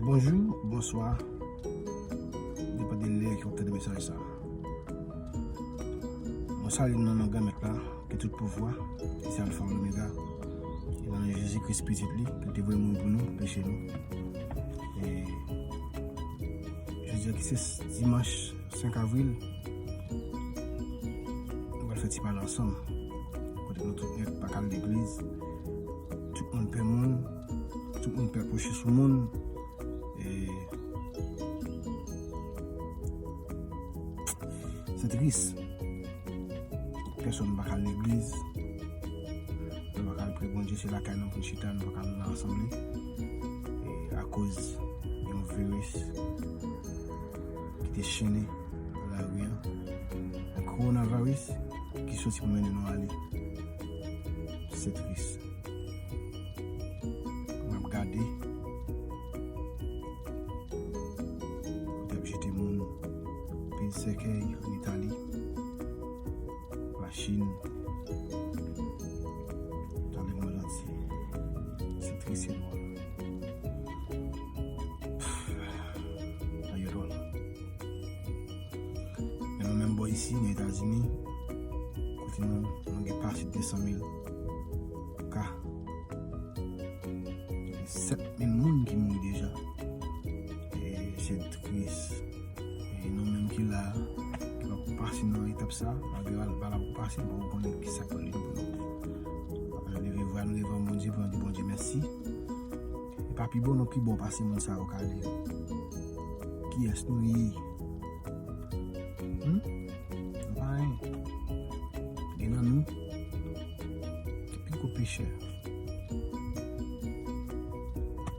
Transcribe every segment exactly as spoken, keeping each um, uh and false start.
Bonjou, bonswa. Depann de lè ke w ap tande mesaj sa. Mwen salye nou nan non Granmèt la, ki tout pouvwa, ki se Alfa Omega, e nan non Jezi Kris, Pitit li, ki te voye mouri pou nou, peche nou. E jodi a ki se dimanch senk avril, nou pral fè ti pale ansanm. Kote nou tout nèt pa ka al legliz, tout moun pè moun, tout moun pè kwoche sou moun. E se tris. Pèsonn pa ka al legliz. Nou pa ka al priye Bondye, se lakay nou pou n chita, nou pa ka al nan asanble. E akoz yon viris ki te chennen nan lari an, yon kowonaviris ki soti pou mennen nou ale. Se tris. M ap gade, yo t ap jete moun peyi sèkèy ann Itali, Lachin, nan lemonn antye. Se tris, se dwòl. Bagay yo dwòl. Men nou menm bò isi, nan Etazini, kote nou, nou gen pase de san mil ka. Gen sèt mil moun ki mouri deja. E se tris. E nou menm ki la, ki pa pou pase nan etap sa, malgre pa la pou pase, nou pa pou konnen ki sa k pral vini pou nou. Apre nou leve vwa nou devan Bondye pou nou di Bondye mèsi. E pa pi bon nou pi bon pase moun sa yo ka ale yo. Kiyès nou ye? Hmm? Nou pa anyen. Gen nan nou ki pi gwo pechè.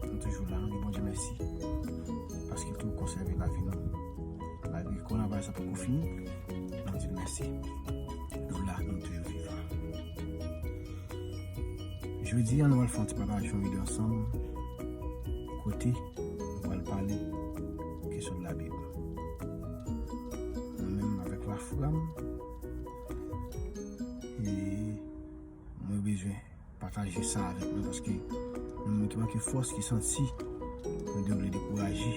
Nou toujou la, nou di Bondye mèsi. Paske tou konsève lavi nou. Malgre kowonaviris sa poko fini, nou di l mèsi. Nou la, nou toujou vivan. Jodi a, nou pral fè yon ti pataje yon videyo ansanm. Kote nou pral pale kesyon de Labib. Mwen menm avèk lafwa m, e mwen bezwen pataje sa avèk nou, paske nou menm ki manke fòs, ki santi nou te vle dekouraje,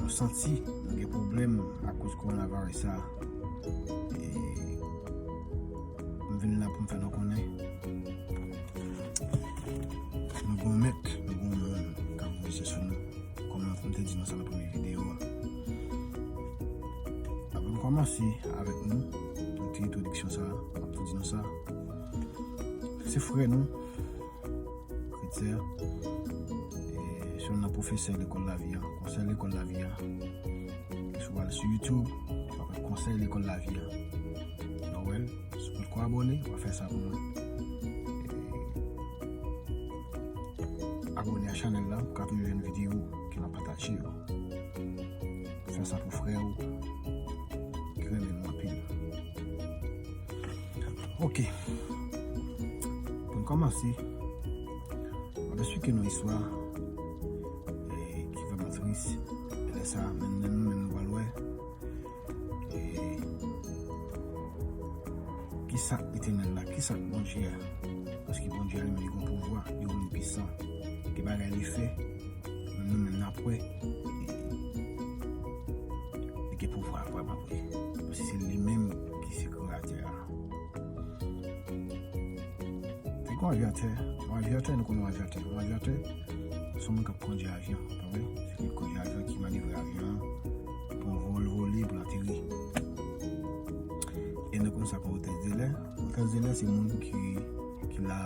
nou santi nou gen pwoblèm akoz kowonaviris sa. E m vin la pou m fè nou konnen nou gon mèt, nou gon moun k ap voye sou nou. Kòm m te di nou sa nan premye videyo a. Avan m kòmanse avèk nou, yon ti entwodiksyon sa, m ap tou di nou sa. Se frè nou, Kretyen, e se youn nan pwofesè lekòl lavi a, konsèy lekòl lavi a. Si w al sou YouTube, w ap wè konsèy lekòl lavi a. W ap wè l, si w potko abòne, w ap fè sa pou mwen. E abòne a chanèl la pou w ka toujou jwenn videyo ke m ap pataje yo. Fè sa pou frè w ki renmen nou anpil. Ok. Pou n kòmanse, m ap esplike nou istwa, e, ki vrèman tris. E lè sa, menm, menm nou pral wè, e, kisa k Letènèl la, kisa k Bondye a. Paske Bondye a li menm li gen pouvwa, li omnipisan. Gen bagay li fè, menm nou menm n ap wè, li gen pouvwa vrèman vre. Paske se li menm ki se kreyatè a. Te gen yon avyatè, yon avyatè, nou konnen yon avyatè. Yon avyatè, se yon moun k ap kondui avyon, pa vre? Se li k kondui avyon, ki manevre avyon an, pou l vole, vole, pou l ateri. E nou konn sa k yon otès de lè. Otès de lè, se moun ki, ki la,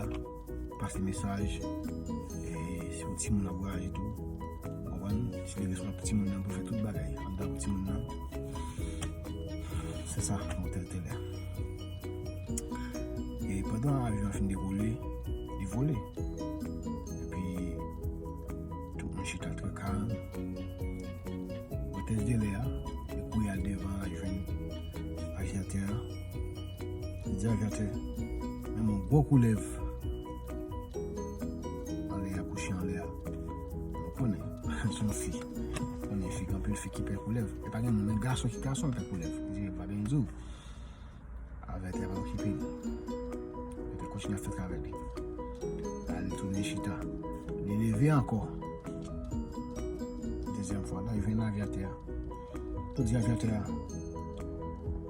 pase mesaj, e se yon timoun ap vwayaje tou. Konprann? Se li responsab pou timoun nan, pou fè tout bagay anndan pou timoun nan. Se sa, yon otès de lè. E pandan avyon an fin devole, li vole. Epi, tout moun chita trè kalm. Otès de lè a, li kouri al devan, al jwenn avyatè a. Li di avyatè, menm yon gwo koulèv anlè a, kouche anlè a. Ou konnen, se yon fi. Ou konnen fi, gen anpil fi ki pè koulèv. E pa gen moun, men gason ki gason pè koulèv. Li di, pa gen di w. Avyatè a pa okipe li. Li te kontinye ap fè travay li. La, li tounen chita. Li leve ankò. Dezyèm fwa, la, li jwenn avyatè a. Pou di avyatè a,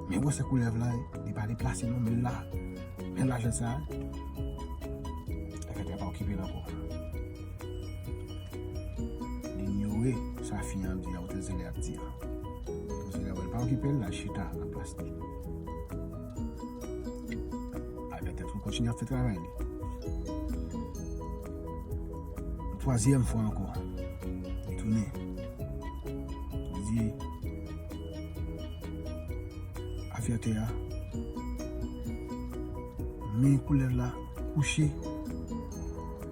men gwosè koulèv la, li pa deplase non, men la, men lajan sa a. Avyatè a pa okipe l ankò. Li inyore sa fi an ap di a, Otèl Zélé ap di a. Otèl Zélé a wè l pa okipe l, l al chita nan plas li. Avyatè tou kontinye ap fè travay li. Twazyèm fwa ankò, li tounen. Li di avyatè a, men koulèv la kouche.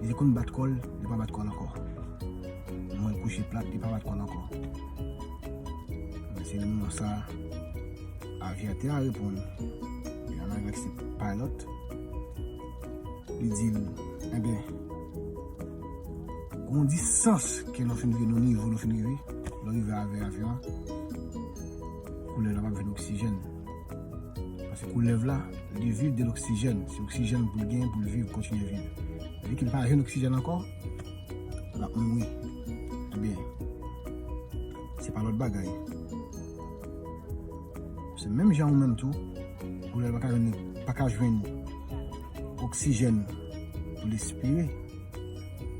Li te konn bat kò l, li pa bat kò l ankò. Mwen kouche plat, li pa bat kò l ankò. Men se nan moman sa a, avyatè a reponn. Li ann avèk se pilot. Li di l, enben, gon distans ke nou fin rive, nou nivo nou fin rive, lè w rive avè avyon an, koulèv la p ap jwenn oksijèn. Paske koulèv la, li viv de loksijèn. Se oksijèn pou l genyen pou l viv, kontinye viv. Vi ke l pa jwenn oksijèn ankò, l ap mouri. Ebyen, se pa lòt bagay. Se menm jan ou menm tou, koulèv la pa ka jwenn, pa ka jwenn oksijèn pou l respire.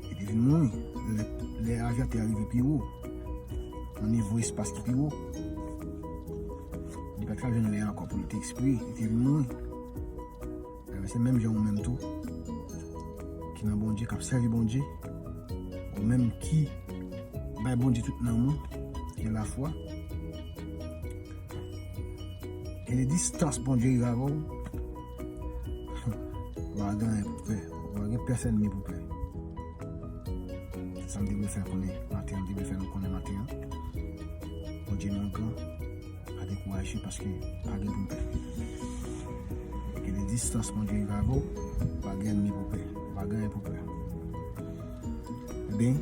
Li te vin mouri. Lè, lè avyatè a rive pi wo, nan nivo espas ki pi wo, li pa t ka jwenn lè ankò pou l te ekspire, li te vin mouri. Ebyen, se menm jan ou menm tou, ki nan Bondye, k ap sèvi Bondye, ou menm ki bay Bondye tout nanm ou, gen lafwa, gen de distans Bondye rive avè w, ou pa gen anyen pou pè, ou pa gen pèsòn ni pou pè. Se sa m te vle fè konnen maten an, m te vle fè nou konnen maten an. Bondye nou an gran, pa dekouraje paske pa gen pou n pè. Gen de distans Bondye rive avè w, ou pa gen ènmi pou pè, ou pa gen anyen pou pè. Ebyen,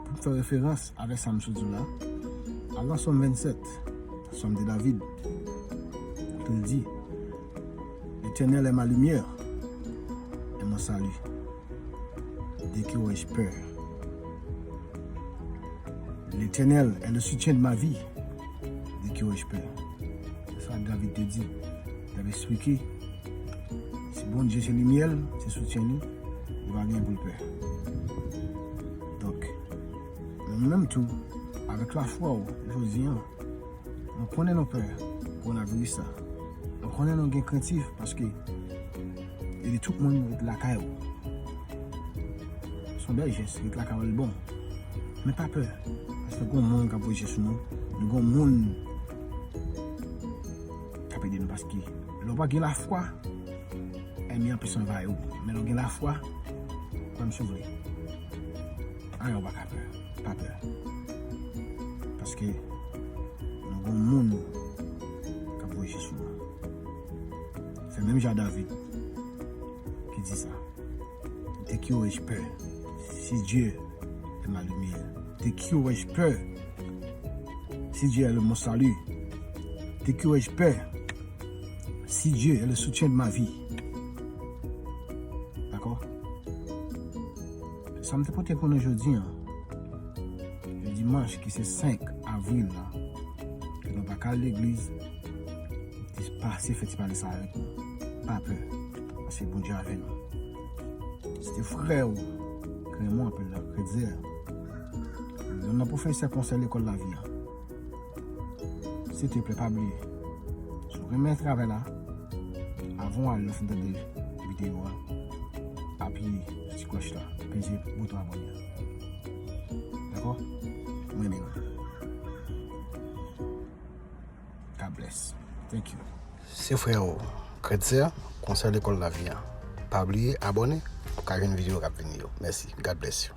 pou m fè referans avèk sa m sot di w la, al nan Sòm vennsèt, Sòm de David, pou l di, L'Éternel est ma lumière et mon salut. De qui aurais-je peur? L'Éternel est le soutien de ma vie. De qui aurais-je peur? Se sa David te di. David eksplike, si Bondye se limyè l, se soutyen li, li pa gen pou l pè. Donk, nou menm tou, avèk lafwa w, jodi a, nou konnen nou pè kowonaviris la. Nou konnen nou gen krentif paske li di tout moun ret lakay ou. Se yon bèl jès, ret lakay ou l bon. Men pa pè, paske gon moun k ap voye je sou nou. Nou gon moun k ap ede nou paske lè w pa gen lafwa, ènmi an plis anvayi w. Men lè w gen lafwa, kòm si w vle. Anyen w pa ka pè. Pa pè. Paske nou gon moun k ap voye je sou nou. Se menm jan David ki di sa. De qui aurais-je peur? Si Dieu est ma lumière. De qui aurais-je peur? Si Dieu est le, mon salut. De qui aurais-je peur? Si Dieu est le soutien de ma vie. Dakò? Sa m te pote pou nou jodi a, jodi dimanch ki se senk avril la, ke nou pa ka al legliz, te pase fè ti pale sa avèk nou. Pa pè, paske Bondye avè nou. Se te frè w ki renmen w anpil la, Kretzer. Youn nan pwofesè konsèy lekòl lavi a. Silteplè, pa bliye, si w renmen travay la, avan w al, lè w fin tande videyo a, apiye sou ti klòch la, peze bouton abòne a. Dakò? Mwen renmen nou. God bless. Thank you. Se frè w, Kretzer, konsèy lekòl lavi a. Pa bliye abòne pou w ka jwenn videyo k ap vini yo. Mèsi. God bless you.